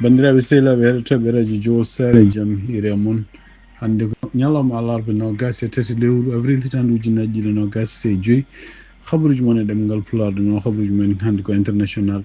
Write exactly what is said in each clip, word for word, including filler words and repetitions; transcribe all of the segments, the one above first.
Banndiraaɓe sehilaaɓe heɗotooɓe radio Jowol Saare, jam hiire mon. Hannde ko ñalawma alarba noogaas e tati lewru avril hitaande ujunnaji ɗiɗi noogaas e joyi. Habaruuji mon e ɗemngal Pulaar, ɗum noon habaruuji mon hannde ko international.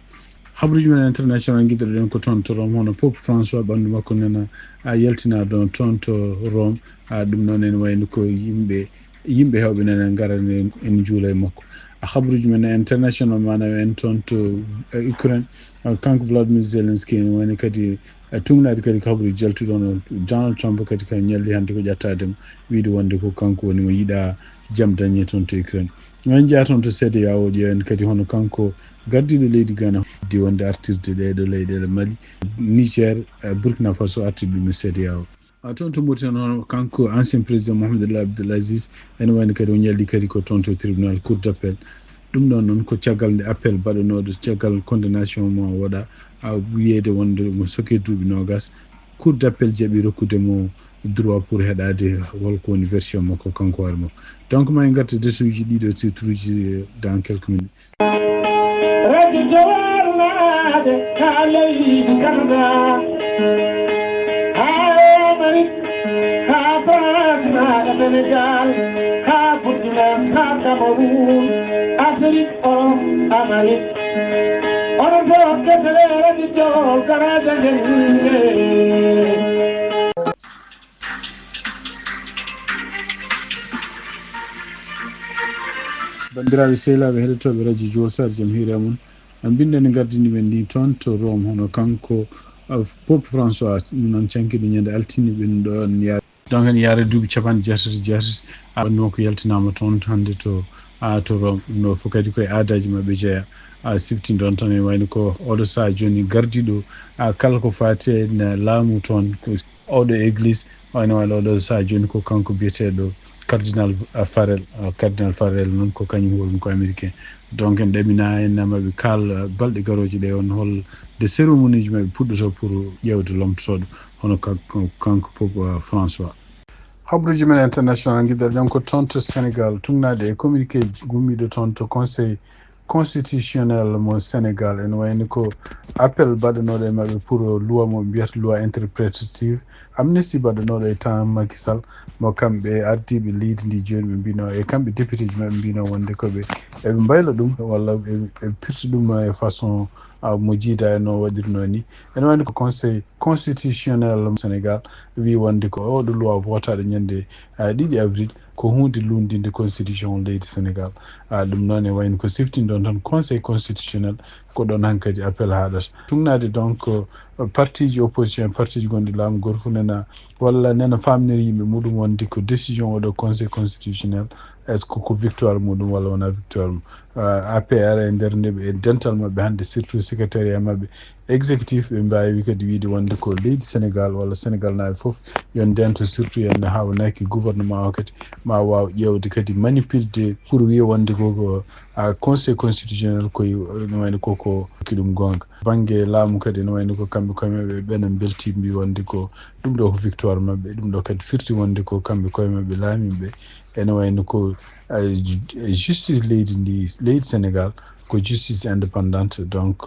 Habaruuji mon international, ngiɗoɗen ko toon to Rome, hono Pope François ɓanndu makko nana a yaltinaa ɗon toon to Rome. A ɗum noon ene wayno ko yimɓe, yimɓe heewɓe nana ngara en, en njuula e makko. A habaruuji men international, maanaam en toon to, eh, Ukraine, ah, kanko Vladimir Zelensky ene wayno kadi, eh, tugnaade kadi ko habaruuji jaltuɗo on, Donald Trump kadi kam ñalli hannde ko ƴattaade mo, wiide wonde ko kanko woni mo yiɗaa jam dañe toon to Ukraine. En njeyaa toon to cedeao, ƴeewen kadi hono kanko gardiiɗo leydi Ghana, di wonde artirde ɗee ɗo leyɗeele Mali, Niger, eh, Burkina Faso, artirɓe mo cedeao. A toon to Mauritanie noon, kanko ancien président Mohamed El Abdel Aziz, ene wayno kadi o ñalli kadi ko toon to tribunal, cour d'appel. Ɗum ɗon noon ko caggal nde appel baɗanooɗo caggal condamnation mo waɗa, a wiyeede wonde mo soke duuɓi noogas. Cour d'appel jaɓi rokkude mo droit pour heɗaade holko woni version makko kanko hoore makko. Donc ma en ngarta desuuji ɗiɗo titruuji, eh, dans quelques minutes. Radio Jowol naade ka leydi Canada, ha Amérique, ha France, ha Sénégal, ha Burkina, ha Cameroun, Afrique, Europe, Amérique. Onon fof kettore Radio Jowol, garaaji men yimɓe. Banndiraaɓe sehilaaɓe heɗotooɓe radio Jowol Saare, jam hiire mon. An binndi ndi ngardini men ndi toon to Rome, hono kanko, ah, Pope François, ɗum noon cankiɗo ñande altine ɓen ɗo on yaade. Donc ene yaare duuɓi capanɗe jeetati, jeetati, a wonno ko yaltinaama toon hannde to, a, to Rome. Ɗum ɗo fof kadi koye aadaaji maɓɓe jeyaa. A sifti ɗon tan e wayno ko oɗo sahaa jooni gardiiɗo, a, kala ko faati e laamu toon ko oɗo église, wayno wayno oɗo sahaa jooni ko kanko biyeteeɗo Cardinal, ah, Farrell. Ah, Cardinal Farrell noon ko kañum woni ko américain. Donc en ɗamina en maɓɓe kaal, ah, balɗe garooje ɗe on hol de cérémonie ji maɓɓe puɗɗoto pour ƴeewde lomtotooɗo hono ka-, ko kanko Pope, ah, François. Habaruuji men international ngiɗɗen ko toon to Sénégal, tugnaade e communiqué gummiiɗo toon to Conseil constitutionnel mo Sénégal, ene wayni ko appel baɗanooɗo e maɓɓe pour loi mo mbiyata loi interprétative, amnistie baɗanooɗo e temps Macky Sall, mo kamɓe ardiiɓe leydi ndi jooni ɓe mbino, e kamɓe député ji maɓɓe mbino wonde ko ɓe, eɓe mbayla ɗum walla ɓe, ɓe pirti ɗum e façon, ah, mo jiida e no waɗirno ni. Ene wayni ko Conseil constitutionnel Sénégal wi wonde ko oɗo loi votaɗo ñande, ah, ɗiɗi avril ko hunde lundinde constitution leydi Sénégal. Ah, ɗum noon e wayno ko siftinɗon tan Conseil constitutionnel, ko ɗon hankadi appel haɗata. Tugnaade donc, euh, parti ji opposition, parti ji gonɗi laamu, gooto fof nena, walla nena famniri yimɓe muɗum wonde ko décision oɗo Conseil constitutionnel, est-ce que ko victoire muɗum walla wona victoire mum? Euh, A P R e nder nde ɓe, e dental maɓɓe hannde, surtout secrétariat maɓɓe exécutif, ɓe mbaawi kadi wiide wonde ko leydi Sénégal walla Sénégal naaɓe fof yo ndento, surtout en haawnaki gouvernement o kadi ma waaw ƴeewde kadi manipulde pour wiya wonde ko, ko, ah, Conseil constitutionnel koye, no wayno ko, ko hokki ɗum goonga. Bannge laamu kadi no wayno ko kamɓe koye maɓɓe ɓe no mbelti mbi wonde ko ɗum ɗo ko victoire maɓɓe, ɗum ɗo kadi firti wonde ko kamɓe koye maɓɓe laamiiɓe. Ene wayno ko, ah, ju-, justice leydi ndi, leydi Sénégal ko justice indépendante, donc,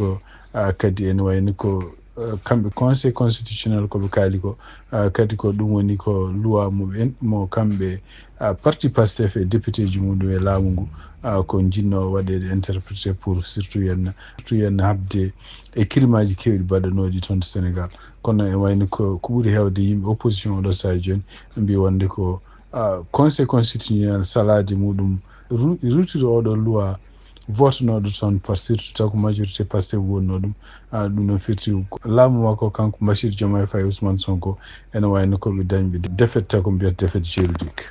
ah, kadi ene wayno ko, ah, kamɓe Conseil constitutionnel ko ɓe kaali ko, ah, kadi ko ɗum woni ko loi mo ɓen, mo kamɓe, ah, parti Pastef e député ji muɗum e laamu ngu, ah, ko jinno waɗeede interprété pour surtout yenna, surtout yenna haɓde e kirimaji kewɗi baɗanooɗi toon to Sénégal. Kono e wayno ko, ko ɓuri heewde yimɓe opposition oɗo sahaa jooni mbi wonde ko, ah, Conseil constitutionnel salaade muɗum ru-, ruttito oɗo loi votenooɗo toon par surtout taw ko majorité Pastef wonnoo ɗum. Ah, ɗum noon firti ko laamu makko kanko Bassirou Diomaye Faye, Ousmane Sonko, ene wayno ko ɓe dañɓe défaite, taw ko mbiyata défaite juridique.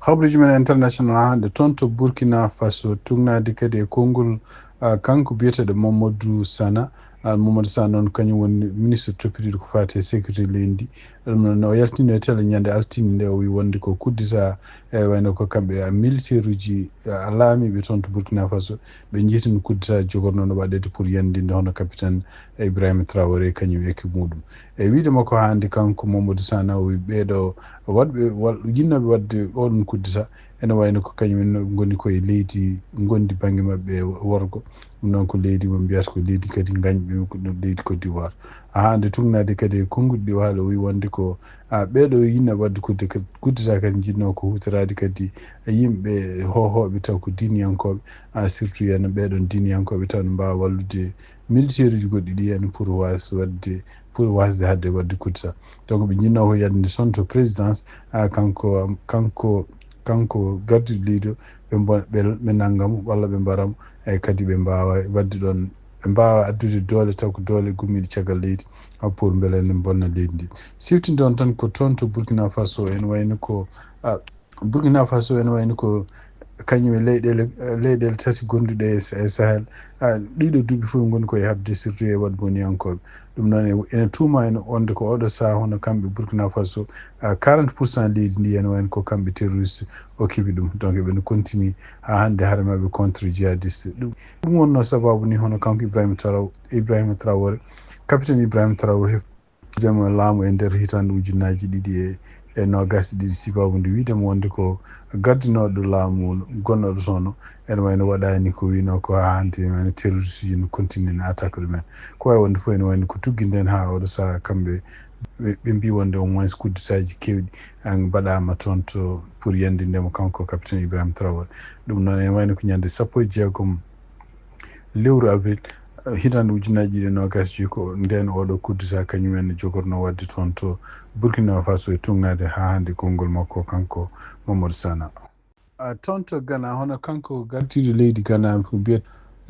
Habaruuji men international hannde toon to Burkina Faso, tugnaade kadi e konngol, ah, kanko biyeteeɗo Mamadou Sana. Ah, Mamadou Sana noon kañum woni ministre toppitiiɗo ko faati e sécurité leydi ndi. Ɗum noon o yaltino e télé ñande altine nde, o wi wonde ko coup d'État, e wayno ko kamɓe, ah, militaire uji, ah, laamiiɓe toon to Burkina Faso, ɓe njiitino coup d'État jogornooɗo waɗeede pour yandinde hono capitaine Ibrahima Traoré kañum e équipe muɗum. E wiide makko hannde kanko Mamadou Sana, o wi ɓeeɗo waɗɓe wal-, jinnooɓe waɗde oɗon coup d'État, Ene wayno ko kañum en ngoni ko e leydi ngondi bannge maɓɓe e worgo. Ɗum noon ko leydi mo mbiyata ko leydi kadi ngañɓe, ko ɗum leydi Côte d'Ivoire. Haa nde tugnaade kadi e konnguɗi ɗi o haali, o wi wonde ko, a, ɓeeɗo yinna waɗde kudde-, kuddeta kadi njiɗno ko huutoraade kadi e yimɓe hohooɓe taw ko diiniyankooɓe, a, surtout yen ɓeeɗon diiniyankooɓe taw ne mbaawa wallude militaire uji goɗɗi ɗi en pour waas waɗde, pour waasde haɗde waɗde kudeta. Donc ɓe njiɗno ko yaltinde toon to présidence, a, kanko, kanko, kanko gardiɗo leydi o, ɓe mbo-, ɓe, ɓe nannga mo walla ɓe mbara mo, e kadi ɓe mbaawa waɗde ɗoon, ɓe mbaawa addude doole taw ko doole gummiiɗe caggal leydi, a, pour mbele ne mbonna leydi ndi. Siftinɗon tan ko toon to Burkina Faso, ene wayno ko, a, Burkina Faso ene wayno ko kañum e leyɗeele, leyɗeele tati gonduɗe e Sa-, e Sahel. A, ɗiɗo duuɓi fof ngoni koye haɓde, surtout e waɗboniyankooɓe. Ɗum noon e-, ene tuuma en wonde ko oɗo sahaa hono kamɓe Burkina Faso, a, quarante pour cent leydi ndi ene wayno ko kamɓe terroriste occupé ɗum. Donc eɓe no continue haa hannde hare maɓɓe contre jihadiste. Ɗum, ɗum wonno sababu ni hono kanko Ibrahima Traw-, Ibrahima Traoré, capitaine Ibrahima Traoré, jama laamu e nder hitaande ujunnaaji ɗiɗi e, e noogaas e ɗiɗi, sibabu nde wiide mo wonde ko gardinooɗo laamu gonnooɗo toon o, ene wayno waɗaani ko wiino ko haa hannde, wayno terroriste uji no continue no attaque ɗumen. Ko wayi wonde fof ene wayno ko tugginden haa oɗo sahaa kamɓe ɓe, ɓe mbi wonde au moins kuddetaaji keewɗi an mbaɗaama toon to pour yandinde mo kanko capitaine Ibrahima Traoré. Ɗum noon ene wayno ko ñande sappo e jeegom lewru avril, eh, hitaande ujunnaaji ɗiɗi e noogaas e joy ko ndeen oɗo kuddeta kañum en jogorno waɗde toon to Burkina Faso e tugnaade haa hannde konngol makko kanko Mamadou Sana. A, toon to Ghana, hono kanko gardiiɗo leydi Ghana ko mbiyet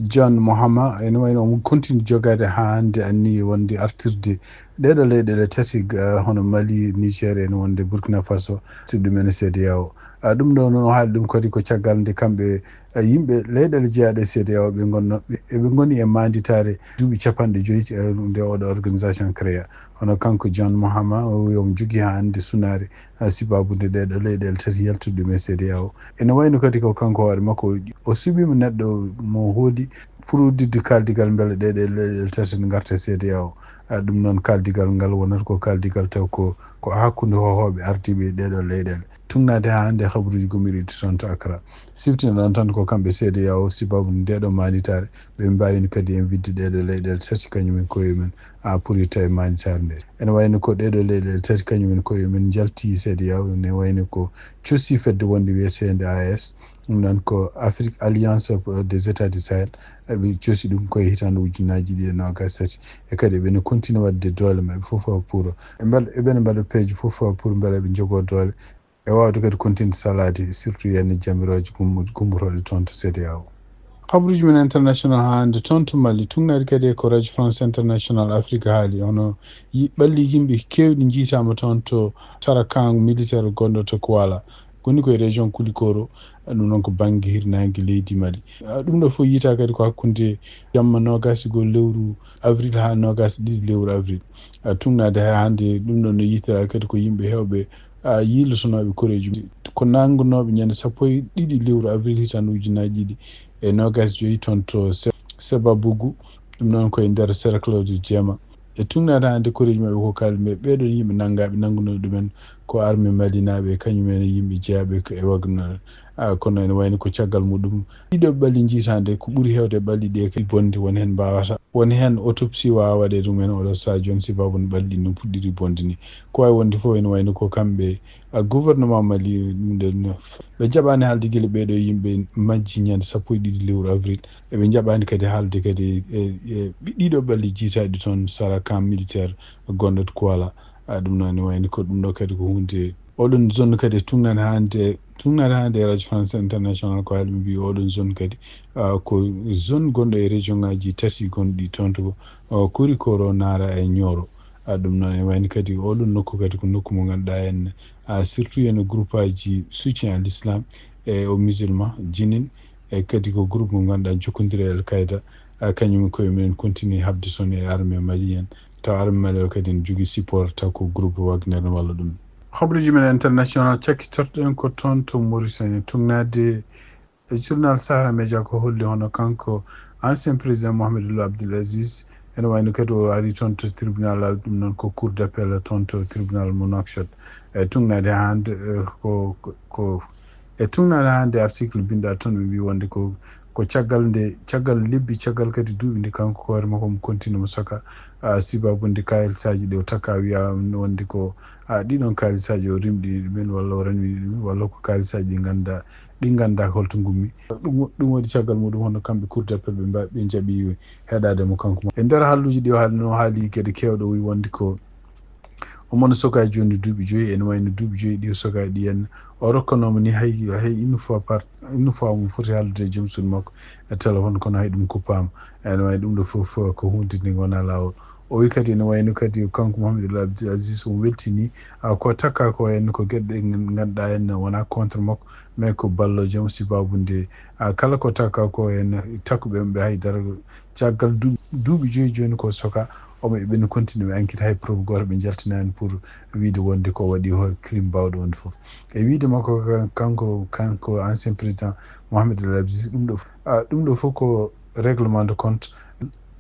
John Mahama, ene wayno omo continue jogaade haa hannde anniye wonde artirde ɗeeɗo leyɗeele tati, ga-, hono Mali, Niger, ene wonde Burkina Faso, si ɗum ene C D A O. A, ɗum ɗo noon o haali ɗum kadi ko caggal nde kamɓe, a, yimɓe leyɗeele jeyaaɗe C D A O ɓe ngonno, ɓe, eɓe ngoni e maanditaare duuɓi capanɗe joy, a, nde oɗo organisation créa. Hono kanko John Mahama, o wi omo jogii haa hannde sunaare, a, sibabu nde ɗeeɗo leyɗeele tati yaltude ɗum e C D A O. Ene wayno kadi ko kanko hoore makko o suɓiima neɗɗo mo hooli pour udditde kaaldigal mbele ɗeeɗo leyɗeele tati ne ngarta C D A O. A, ɗum noon kaaldigal ngal wonata ko kaaldigal taw ko, ko hakkunde hohooɓe ardiiɓe ɗeeɗo leyɗeele. Tugnaade haa hannde habaruuji gomiriiɗi toon to Accra. Siftina ɗon tan ko kamɓe C D A O sibabu ndeeɗo maanditaare, ɓe mbaawino kadi en wiɗde ɗeeɗo leyɗeele tati kañum en koye men, a, pour yetta e maanditaare nde. Ene wayno ko ɗeeɗo leyɗeele tati kañum en koye men njalti C D A O, ne wayno ko cosi fedde wonde wiyeteende A E S, ɗum noon ko Afrique Alliance des États du Sahel, eɓe cosi ɗum koye hitaande ujunnaaji ɗiɗi e noogaas e tati, e kadi eɓe no continue waɗde doole maɓɓe fof pour, ɓe mbaɗa, eɓe no mbaɗa peeje fof pour mbele ɓe njogoo doole, e waawde kadi continue salaade, surtout yenn jamirooje gummo-, gummotooɗe toon to C D A O. Habaruuji men international haa hannde toon to Mali, tugnaade kadi e ko Radio France International Afrique haali, hono yi-, ɓalli yimɓe keewɗi njiitaama toon to sara camp militaire gonɗo to Kuala, woni ko e région Kulikoro, ɗum noon ko bannge hirnaange leydi Mali. A, ɗum ɗo fof yiytaa kadi ko hakkunde jamma noogaas e goo lewru avril haa noogaas e ɗiɗi lewru avril. A, tugnaade haa hannde ɗum ɗo no yiytoraa kadi ko yimɓe heewɓe, a, yiillotonooɓe koreeji, ko nanngunooɓe ñande sappo e ɗiɗi lewru avril hitaande ujunnaaji ɗiɗi e noogaas e joy toon to Se-, Sebabugu, ɗum noon ko e nder cercle de Jeema. E tugnaade haa hannde koreeji maɓɓe ko kaali, mais ɓeeɗo yimɓe nanngaaɓe nanngunooɓe ɗumen ko armée malinaaɓe, kañum en e yimɓe jeyaaɓe ko e Wagner. A, kono ene wayno ko caggal muɗum ɗiɗo ɓalli njiitaande ko ɓuri heewde ɓalli ɗe kadi bonde, won heen mbaawata, won heen autopsie waawaa waɗeede ɗum en oɗo sahaa jooni, sibabu no ɓalli ɗi no puɗɗiri bonde ni. Ko waawi wonde fof ene wayno ko kamɓe, a, gouvernement Mali, ɗum ɗon ɓe njaɓaani haalde gila ɓeeɗo yimɓe majji ñande sappo e ɗiɗi lewru avril. Eɓe njaɓaani kadi haalde kadi e, e, e ɗiɗo ɓalli jiitaaɗi toon sara camp militaire gonɗo to Kuala. A, ɗum noon ne wayno ko ɗum ɗo kadi ko huunde, oɗon zone kadi e tugnaade hannde, tugnaade hannde e Radio France International ko haali ɓe mbi oɗon zone kadi, a, ko zone gonɗo e région ngaji tati gonɗi toon to, a, Kurikoro, Nara e Nioro. A, ɗum noon ne wayno kadi oɗon nokku kadi ko nokku mo ngannduɗaa en, a, surtout ene groupe aji soutien à l'islam e au musulman, Jinin, e kadi ko groupe mo ngannduɗaa jokkondiri e Al Qaeda, a, kañum e koye mumen continue haɓde toon e armée malienne. Taw armée Mali o kadi ne jogii support taw ko groupe Wagner ne walla ɗum. Habaruuji men international cakkitorɗen ko toon to Mauritanie, tugnaade e journal Sahara Media ko holli hono kanko ancien président Mohamed Ould Abdel Aziz, ene wayno kadi o ari toon to tribunal, ɗum noon ko cour d'appel toon to tribunal mo Nouakchott. E tugnaade haa hannde, e ko, ko, ko E tugnaade haa nde article binndaaɗo toon, ɓe mbii wonde ko, ko caggal nde, caggal lebbi, caggal kadi duuɓi nde kanko hoore makko mo continue mo soka, ah, sibabude kaalisaaji ɗi o taka wiya wonde ko, ah, ɗiɗon kaalisaaji o rimɗini ɗumen walla o ranwini ɗumen walla ko kaalisaaji ɗi ngannda, ɗi ngannda holto ngummi. Ɗum, ɗum waɗi caggal muɗum hono kamɓe Cour d'appel ɓe mba-, ɓe njaɓi heɗaade mo kanko. E nder haalluuji ɗi o haali, no haali geɗe keewɗe, o wi wonde ko omo no soka jooni duuɓi joyi, ene wayno duuɓi joyi ɗi o soka ɗi en. O rokkanooma ni hay, hay une fois par, une fois mo foti haaldude e joom suudu makko e téléphone, kono hay ɗum kuppaama. Ene wayi ɗum ɗo fof ko huunde nde wonaa laawol. O wi kadi ene wayno kadi kanko Mouhamadou Abdoul Aziz omo weltini, ah, ko takka ko en ko geɗe ɗe ngannduɗaa en wonaa contre makko, mais ko ballooje mo sibabude, ah, kala ko takka ko en takkuɓe ɓe hay dara caggal du-, duuɓi joyi jooni ko soka, omo eɓen continue ɓe enquête, hay preuve gooto ɓe njaltinaani pour wiide wonde ko waɗi ho crime baawɗo wonde fof. E wiide makko kan-, kanko, kanko ancien président Mohamed El Abdou Aziz, ɗum ɗo, ah, ɗum ɗo fof ko règlement de compte.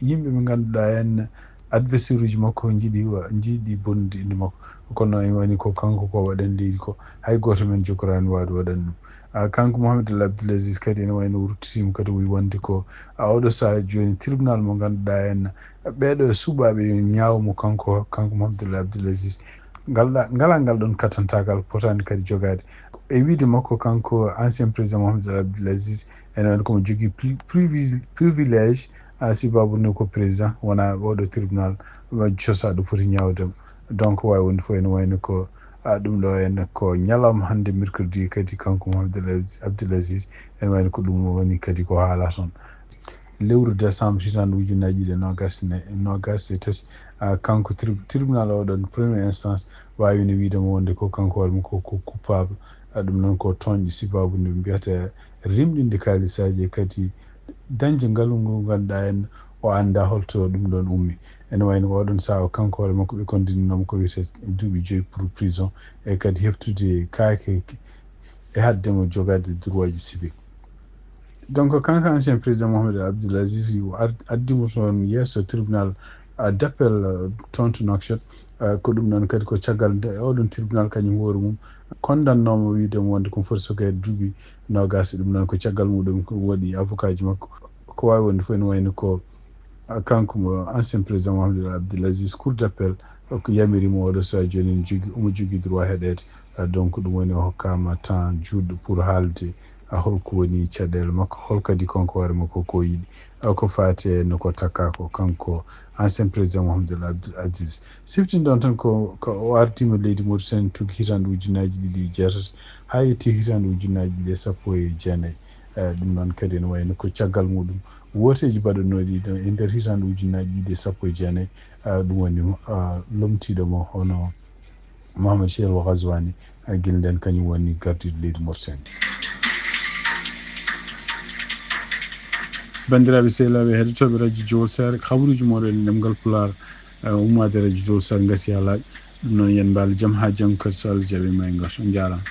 Yimɓe ɓe ngannduɗaa en adversaire uji makko njiɗi wa-, njiɗi bonnude innde makko. Kono en woni ko kanko ko waɗan leydi ko, hay gooto men jogoraani waawde waɗan ɗum. Ah, kanko Mohamed El Abdoul Aziz kadi ene wayno o ruttitiima kadi o wi wonde ko, ah, oɗo sahaa jooni tribunal mo ngannduɗaa en ɓeeɗo suɓaaɓe yo ñaawo mo kanko, kanko Mohamed El Abdoul Aziz. Ngal ɗa-, ngalaa ngal ɗoon kattantagal potaani kadi jogaade. E wiide makko kanko ancien président Mohamed El Abdoul Aziz, ene wayno komo jogii pri-, privi-, privilège, ah, sibabude ko président wonaa oɗo tribunal cosaaɗo foti ñaawde mo. Donc waawi wonde fof ene wayno ko, ah, ɗum ɗo en ko ñalawma hannde mercredi kadi kanko Mohamed El Abdoul Aziz, ene wayno ko ɗum woni kadi ko haala toon. Lewru décembre hitaande ujunnaji ɗiɗi e noogas ne, noogas e tati, ah, kanko tri-, tribunal oɗon première instance waawi ne wiide mo wonde ko kanko hoore makko ko coupable, ah, ɗum noon ko tooñɗo sibabude mbiyata rimɗinde kaalisaaji e kadi dañde ngalu ngu ngannduɗaa en o anndaa holto ɗum ɗoon ummi. Ene wayno ko oɗon sahaa o kanko hoore makko ɓe kondininooma ko wiyetee duuɓi joyi pour prison e kadi heftude kaake e haɗde mo jogaade droit ji civique. Donc kanko ancien président Mohamed Abdoul Aziz o ar-, addi mo toon yeeso tribunal, ah, d'appel, ah, toon to Nouakchott. Ah, ko ɗum noon kadi ko caggal nde oɗon tribunal kañum hoore mum kondannooma wiide mo wonde ko foti sokeede duuɓi noogas. Ɗum noon ko caggal muɗum ko waɗi avocat ji makko. Ko waawi wonde fof ene wayno ko, ah, kanko mo ancien président Mohamed Abdoul Aziz, Cour d'appel ko yamiri mo oɗo sahaa jooni ne jogi, omo jogii droit heɗeede. Ah, donc ɗum woni o hokkaama temps juutɗo pour haalde, ah, holko woni caɗeele makko, hol kadi kanko hoore makko ko yiɗi, ah, ko faati e no ko takka ko kanko ancien président Mohamed El Abdoul Aziz. Siftinɗon tan ko, ko o ardiima leydi Mauritanie tuggi hitaande ujunnaaji ɗiɗi e jeetati haa yetti hitaande ujunnaaji ɗiɗi e sappo e jeenayi. Eh, ɗum noon kadi ene wayno ko caggal muɗum wooteeji mbaɗanooɗi ɗo e nder hitaande ujunnaaji ɗiɗi e sappo e jeenayi, eh, ɗum woni, eh, lomtiiɗo mo hono Mohamed Chérif Ghazouani, eh, gila nden kañum woni gardiiɗo leydi Mauritanie. Banndiraaɓe sehilaaɓe heɗotooɓe Radio Jowol Saare, kabaruuji mooɗon e ɗemngal Pulaar, eh, ummaade Radio Jowol Saare ngasi haa laaɓi. Ɗum noon, yo en mbaal jam haa janngo kadi, so Allah jaɓii, ma en ngartu. On njaaraama.